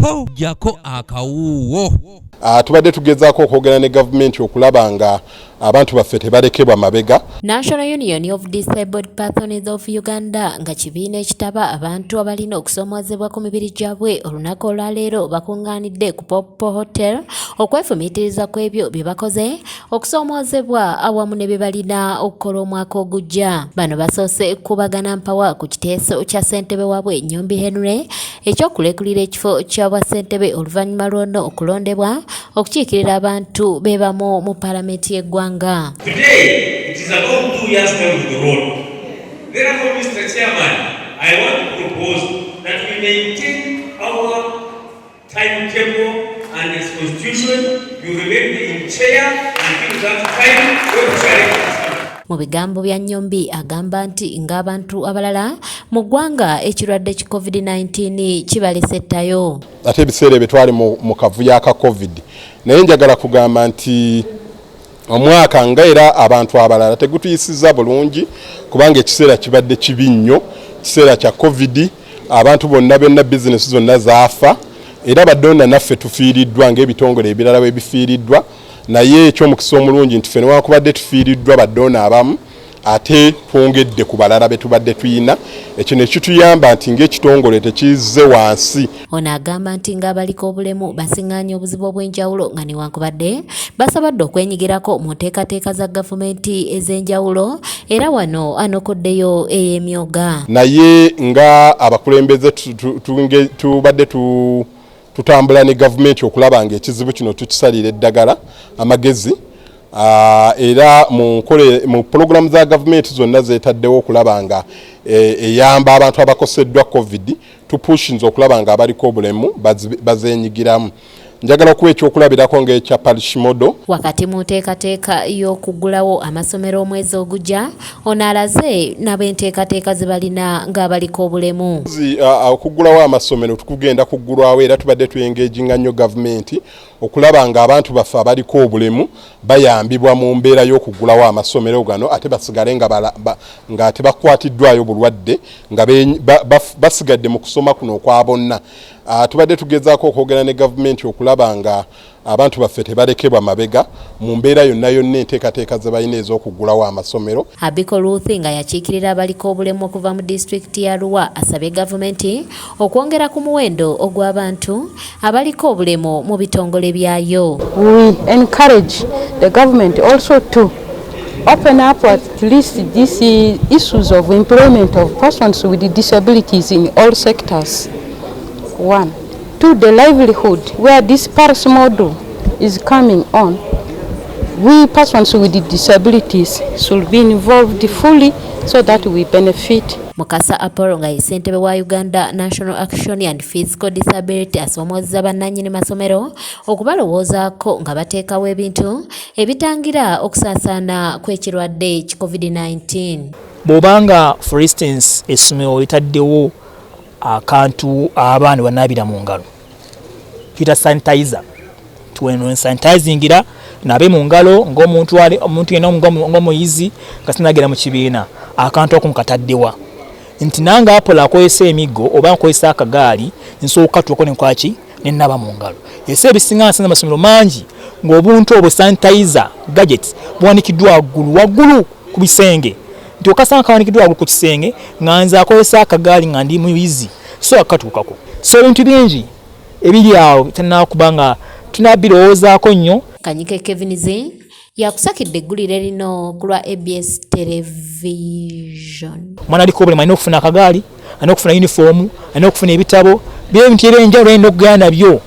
Jjako jjako akawuuwo. Tubadde tugezaako okwogera ne gavumenti okulaba nga abantu baffe tebalekebwa mabega. National Union of Disabled Persons of Uganda nga kibiina ekitaba abantu abalina okusoomoozebwa ku mibiri gyabwe, olunaku olwaleero bakungaanidde ku Popo Hotel okwefumiitiriza ku ebyo bye bakoze okusoomoozebwa awamu ne bye balina okukola omwaka ogujja. Bano basoose kubagana mpawa ku kiteeso kya ssentebe waabwe Nyombi Henry ekyokulekulira ekifo kya bwassentebe oluvannyuma lw'ono okulondebwa okukiikirira abantu be bamu mu paalamenti y'eggwanga. Today, it is about 2 years down the road. Therefore, Mr. Chairman, I want to propose that we maintain our timetable and its constitution. You remain in chair until that time when we shall elect. Mu bigambo bya Nyombi agamba nti ng'abantu abalala mu ggwanga, ekirwadde ki COVID-19 kibalese ettayo. Ate ebiseera ebyo twali mu kavuyo aka COVID, naye njagala kugamba nti omwaka nga era abantu abalala tegutuyisizza bulungi, kubanga ekiseera kibadde kibi nnyo, kiseera kya COVID. Abantu bonna bonna, bizinesi zonna zaafa, era ba donor naffe tufiiriddwa ng'ebitongole ebirala bwe bifiiriddwa. Naye ekyomukisa omulungi nti ffe newankubadde tufiiriddwa ba donor abamu, ate twongedde ku balala be tubadde tuyina. Ekyo ne kituyamba nti ng'ekitongole tekizze wansi. Ono agamba nti ng'abaliko obulemu basiŋŋaanya obuzibu obw'enjawulo, nga newankubadde basobodde okwenyigirako mu nteekateeka za gavumenti ez'enjawulo, era wano anokoddeyo ey'emyoga. Naye nga abakulembeze tubadde tutambula ne gavumenti okulaba nga ekizibu kino tukisalira eddagala amagezi. Era mu nkole mu pulogulaamu za gavumenti zonna zeetaddewo okulaba nga eyamba abantu abakoseddwa COVID, tupushinze okulaba nga abaliko obulemu bazeenyigiramu. Njagala okuwa ekyokulabirako ng'ekya parish model. Wakati mu nteekateeka y'okuggulawo amasomero omwezi ogujja, ono alaze n'ab'enteekateeka ze balina ng'abaliko obulemu. Okuggulawo amasomero tukugenda kuggulwawo, era tubadde twengaginga nnyo gavumenti okulaba nga abantu baffe abaliko obulemu bayambibwa mu mbeera y'okuggulawo amasomero gano, ate basigale nga tebakwatiddwayo bulwadde, nga basigadde mu kusoma kuno okwa bonna. Tubadde tugezaako okwogera ne gavumenti okulaba nga abantu baffe tebalekebwa mabega mu mbeera yonna yonna enteekateeka ze balina ez'okuggulawo amasomero. Abiko Ruth nga yakiikirira abaliko obulemu okuva mu disitulikiti ya Arua asabye gavumenti okwongera ku muwendo ogw'abantu abaliko obulemu mu bitongole byayo. We encourage the government also to open up at least these issues of employment of persons with disabilities in all sectors. One. Two, the livelihood, where this parish model is coming on. We persons with disabilities should be involved fully so that we benefit. Mukasa Apollo nga ye ssentebe wa Uganda National Action and Physical Disability asoomozza bannannyini masomero okubalowoozaako nga bateekawo ebintu ebitangira okusaasaana kw'ekirwadde ki COVID-19. Bw'obanga, for instance, essomero litaddewo akantu abaana banaabira mu ngalo, tuyita sanitizer, sanitizingira nabe mu ngalo ng'omuntu ali omuntu yenna ng'omuyizi nga sinagenda mu kibiina, akantu ako mukataddewa nti nange Apola akozesa emiggo oba nkozesa akagaali, nsobola okukatuuko nenkwaki nenaba mu ngalo. Ese ebisinga nsanze amasomero mangi ng'obuntu obwo, sanitizer gadgets, buwanikiddwa waggulu waggulu ku bisenge, nti okasanga kawanikiddwa waggulu ku kisenge nga nze akozesa akagaali nga ndi muyizi so akatuukako. So ebintu bingi ebiri awo tanakuba nga tunabirowoozaako nnyo. Kanyike Kevin Z yakusakidde eggulire lino ku lwa ABS Television. Omwana aliko obulemu alina okufuna akagaali, alina okufuna yunifoomu, alina okufuna ebitabo byebintu ebyenjawulo alina okugenda nabyo.